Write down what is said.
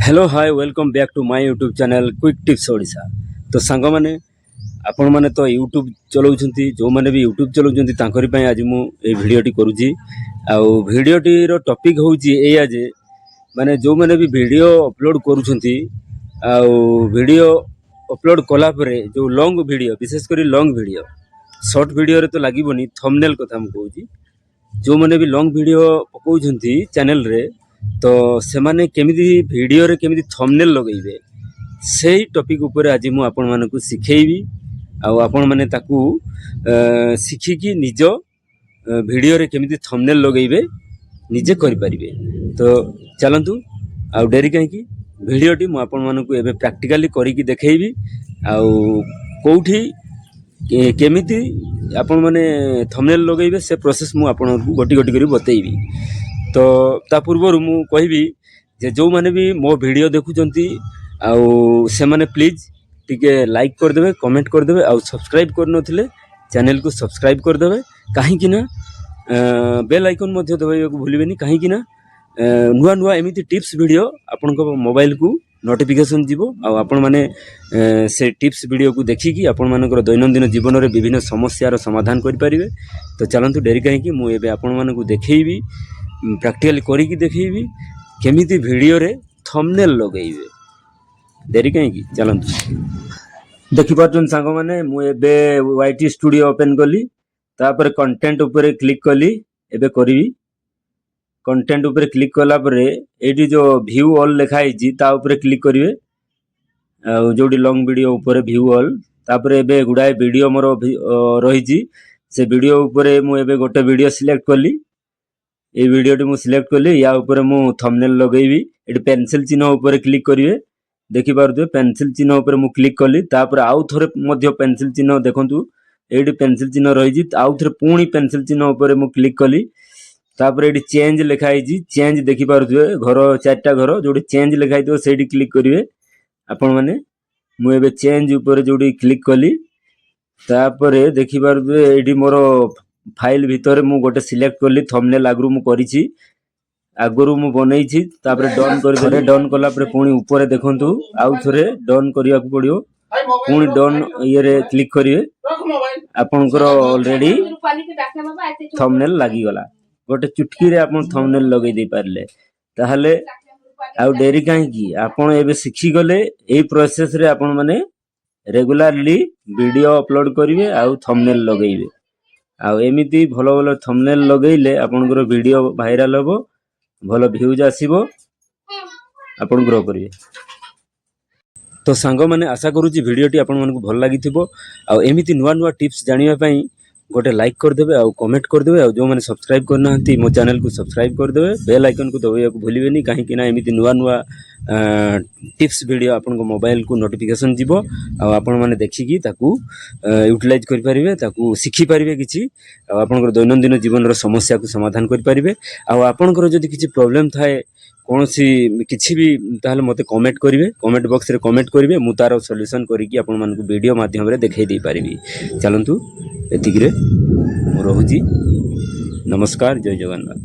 Hello, hi, welcome back to my YouTube channel, Quick Tips Odisha. ତ ସାଙ୍ଗମାନେ, ଆପଣମାନେ ତ ୟୁଟ୍ୟୁବ୍ ଚଲାଉଛନ୍ତି। ଯେଉଁମାନେ ବି ୟୁଟ୍ୟୁବ୍ ଚଲାଉଛନ୍ତି, ତାଙ୍କରି ପାଇଁ ଆଜି ମୁଁ ଏଇ ଭିଡ଼ିଓଟି କରୁଛି। ଆଉ ଭିଡ଼ିଓଟିର ଟପିକ୍ ହେଉଛି ଏଇଆ ଯେ ମାନେ ଯେଉଁମାନେ ବି ଭିଡ଼ିଓ ଅପଲୋଡ଼ କରୁଛନ୍ତି ଆଉ ଭିଡ଼ିଓ ଅପଲୋଡ଼ କଲା ପରେ ଯେଉଁ ଲଙ୍ଗ୍ ଭିଡ଼ିଓ, ବିଶେଷ କରି ଲଙ୍ଗ୍ ଭିଡ଼ିଓ, ସର୍ଟ ଭିଡ଼ିଓରେ ତ ଲାଗିବନି ଥମ୍ନେଲ୍ କଥା ମୁଁ କହୁଛି। ଯେଉଁମାନେ ବି ଲଙ୍ଗ୍ ଭିଡ଼ିଓ ପକାଉଛନ୍ତି ଚ୍ୟାନେଲରେ, ତ ସେମାନେ କେମିତି ଭିଡ଼ିଓରେ କେମିତି ଥମ୍ନେଲ୍ ଲଗେଇବେ, ସେଇ ଟପିକ୍ ଉପରେ ଆଜି ମୁଁ ଆପଣମାନଙ୍କୁ ଶିଖେଇବି। ଆଉ ଆପଣମାନେ ତାକୁ ଶିଖିକି ନିଜ ଭିଡ଼ିଓରେ କେମିତି ଥମ୍ନେଲ୍ ଲଗେଇବେ, ନିଜେ କରିପାରିବେ। ତ ଚାଲନ୍ତୁ, ଆଉ ଡେରି କାହିଁକି? ଭିଡ଼ିଓଟି ମୁଁ ଆପଣମାନଙ୍କୁ ଏବେ ପ୍ରାକ୍ଟିକାଲି କରିକି ଦେଖେଇବି ଆଉ କେଉଁଠି କେମିତି ଆପଣମାନେ ଥମ୍ନେଲ୍ ଲଗେଇବେ, ସେ ପ୍ରୋସେସ୍ ମୁଁ ଆପଣଙ୍କୁ ଗୋଟି ଗୋଟି କରି ବତେଇବି। ତ ତା ପୂର୍ବରୁ ମୁଁ କହିବି ଯେ ଯେଉଁମାନେ ବି ମୋ ଭିଡ଼ିଓ ଦେଖୁଛନ୍ତି ଆଉ ସେମାନେ ପ୍ଲିଜ୍ ଟିକେ ଲାଇକ୍ କରିଦେବେ, କମେଣ୍ଟ କରିଦେବେ ଆଉ ସବସ୍କ୍ରାଇବ୍ କରିନଥିଲେ ଚ୍ୟାନେଲକୁ ସବସ୍କ୍ରାଇବ୍ କରିଦେବେ। କାହିଁକି ନା ବେଲ୍ ଆଇକନ୍ ମଧ୍ୟ ଦବାଇବାକୁ ଭୁଲିବେନି, କାହିଁକି ନା ନୂଆ ନୂଆ ଏମିତି ଟିପ୍ସ ଭିଡ଼ିଓ ଆପଣଙ୍କ ମୋବାଇଲକୁ ନୋଟିଫିକେସନ୍ ଯିବ ଆଉ ଆପଣମାନେ ସେ ଟିପ୍ସ ଭିଡ଼ିଓକୁ ଦେଖିକି ଆପଣମାନଙ୍କର ଦୈନନ୍ଦିନ ଜୀବନରେ ବିଭିନ୍ନ ସମସ୍ୟାର ସମାଧାନ କରିପାରିବେ। ତ ଚାଲନ୍ତୁ, ଡେରି କାହିଁକି? ମୁଁ ଏବେ ଆପଣମାନଙ୍କୁ ଦେଖେଇବି, ପ୍ରାକ୍ଟିକାଲି କରିକି ଦେଖେଇବି କେମିତି ଭିଡ଼ିଓରେ ଥମ୍ନେଲ୍ ଲଗେଇବେ। ଡେରି କାହିଁକି? ଚାଲନ୍ତୁ। ଦେଖିପାରୁଛନ୍ତି ସାଙ୍ଗମାନେ, ମୁଁ ଏବେ ୱାଇଟି ଷ୍ଟୁଡ଼ିଓ ଓପେନ୍ କଲି। ତାପରେ କଣ୍ଟେଣ୍ଟ ଉପରେ କ୍ଲିକ୍ କଲି। ଏବେ କରିବି। କଣ୍ଟେଣ୍ଟ ଉପରେ କ୍ଲିକ୍ କଲା ପରେ ଏଇଠି ଯେଉଁ ଭ୍ୟୁ ଅଲ୍ ଲେଖା ହେଇଛି, ତା ଉପରେ କ୍ଲିକ୍ କରିବେ। ଆଉ ଯେଉଁଠି ଲଙ୍ଗ୍ ଭିଡ଼ିଓ ଉପରେ ଭ୍ୟୁ ଅଲ୍। ତାପରେ ଏବେ ଗୁଡ଼ାଏ ଭିଡ଼ିଓ ମୋର ରହିଛି। ସେ ଭିଡ଼ିଓ ଉପରେ ମୁଁ ଏବେ ଗୋଟେ ଭିଡ଼ିଓ ସିଲେକ୍ଟ କଲି। ଏଇ ଭିଡ଼ିଓଟି ମୁଁ ସିଲେକ୍ଟ କଲି। ୟା ଉପରେ ମୁଁ ଥମ୍ନେଲ୍ ଲଗେଇବି। ଏଠି ପେନସିଲ୍ ଚିହ୍ନ ଉପରେ କ୍ଲିକ୍ କରିବେ। ଦେଖିପାରୁଥିବେ, ପେନସିଲ୍ ଚିହ୍ନ ଉପରେ ମୁଁ କ୍ଲିକ୍ କଲି। ତାପରେ ଆଉ ଥରେ ମଧ୍ୟ ପେନସିଲ୍ ଚିହ୍ନ ଦେଖନ୍ତୁ, ଏଇଠି ପେନସିଲ୍ ଚିହ୍ନ ରହିଛି। ଆଉ ଥରେ ପୁଣି ପେନସିଲ୍ ଚିହ୍ନ ଉପରେ ମୁଁ କ୍ଲିକ୍ କଲି। ତାପରେ ଏଠି ଚେଞ୍ଜ ଲେଖା ହେଇଛି। ଚେଞ୍ଜ ଦେଖିପାରୁଥିବେ, ଘର, ଚାରିଟା ଘର, ଯୋଉଠି ଚେଞ୍ଜ ଲେଖା ହେଇଥିବ, ସେଇଠି କ୍ଲିକ୍ କରିବେ ଆପଣମାନେ। ମୁଁ ଏବେ ଚେଞ୍ଜ ଉପରେ ଯୋଉଠି କ୍ଲିକ୍ କଲି, ତାପରେ ଦେଖିପାରୁଥିବେ, ଏଇଠି ମୋର ଫାଇଲ ଭିତରେ ମୁଁ ଗୋଟେ ସିଲେକ୍ଟ କଲି। ଥମ୍ନେଲ୍ ଆଗରୁ ମୁଁ କରିଛି, ଆଗରୁ ମୁଁ ବନେଇଛି। ତାପରେ ଡନ୍ କରିଦେଲି। ଡନ୍ କଲା ପରେ ପୁଣି ଉପରେ ଦେଖନ୍ତୁ, ଆଉ ଥରେ ଡନ୍ କରିବାକୁ ପଡ଼ିବ। ପୁଣି ଡନ୍ ଇଏରେ କ୍ଲିକ୍ କରିବେ। ଆପଣଙ୍କର ଅଲରେଡି ଥମ୍ନେଲ୍ ଲାଗିଗଲା। ଗୋଟେ ଚୁଟକିରେ ଆପଣ ଥମ୍ନେଲ୍ ଲଗେଇ ଦେଇପାରିଲେ। ତାହେଲେ ଆଉ ଡେରି କାହିଁକି? ଆପଣ ଏବେ ଶିଖିଗଲେ। ଏଇ ପ୍ରୋସେସରେ ଆପଣମାନେ ରେଗୁଲାରଲି ଭିଡ଼ିଓ ଅପଲୋଡ଼ କରିବେ ଆଉ ଥମ୍ନେଲ୍ ଲଗେଇବେ। ଆଉ ଏମିତି ଭଲ ଭଲ ଥମ୍ନେଲ୍ ଲଗେଇଲେ ଆପଣଙ୍କର ଭିଡ଼ିଓ ଭାଇରାଲ ହେବ, ଭଲ ଭ୍ୟୁଜ୍ ଆସିବ, ଆପଣ ଗ୍ରୋ କରିବେ। ତ ସାଙ୍ଗମାନେ, ଆଶା କରୁଛି ଭିଡ଼ିଓଟି ଆପଣମାନଙ୍କୁ ଭଲ ଲାଗିଥିବ। ଆଉ ଏମିତି ନୂଆ ନୂଆ ଟିପ୍ସ ଜାଣିବା ପାଇଁ ଗୋଟେ ଲାଇକ୍ କରିଦେବେ ଆଉ କମେଣ୍ଟ କରିଦେବେ। ଆଉ ଯେଉଁମାନେ ସବସ୍କ୍ରାଇବ୍ କରିନାହାନ୍ତି, ମୋ ଚ୍ୟାନେଲକୁ ସବସ୍କ୍ରାଇବ୍ କରିଦେବେ। ବେଲ୍ ଆଇକନ୍କୁ ଦବାଇବାକୁ ଭୁଲିବେନି, କାହିଁକି ନା ଏମିତି ନୂଆ ନୂଆ ଟିପ୍ସ ଭିଡ଼ିଓ ଆପଣଙ୍କ ମୋବାଇଲକୁ ନୋଟିଫିକେସନ୍ ଯିବ ଆଉ ଆପଣମାନେ ଦେଖିକି ତାକୁ ୟୁଟିଲାଇଜ୍ କରିପାରିବେ, ତାକୁ ଶିଖିପାରିବେ କିଛି ଆଉ ଆପଣଙ୍କର ଦୈନନ୍ଦିନ ଜୀବନର ସମସ୍ୟାକୁ ସମାଧାନ କରିପାରିବେ। ଆଉ ଆପଣଙ୍କର ଯଦି କିଛି ପ୍ରୋବ୍ଲେମ୍ ଥାଏ, କୌଣସି କିଛି ବି, ତାହେଲେ ମୋତେ କମେଣ୍ଟ କରିବେ। କମେଣ୍ଟ ବକ୍ସରେ କମେଣ୍ଟ କରିବେ। ମୁଁ ତା'ର ସଲ୍ୟୁସନ୍ କରିକି ଆପଣମାନଙ୍କୁ ଭିଡ଼ିଓ ମାଧ୍ୟମରେ ଦେଖାଇ ଦେଇପାରିବି। ଚାଲନ୍ତୁ, ଏତିକିରେ ମୁଁ ରହୁଛି। ନମସ୍କାର, ଜୟ ଜଗନ୍ନାଥ।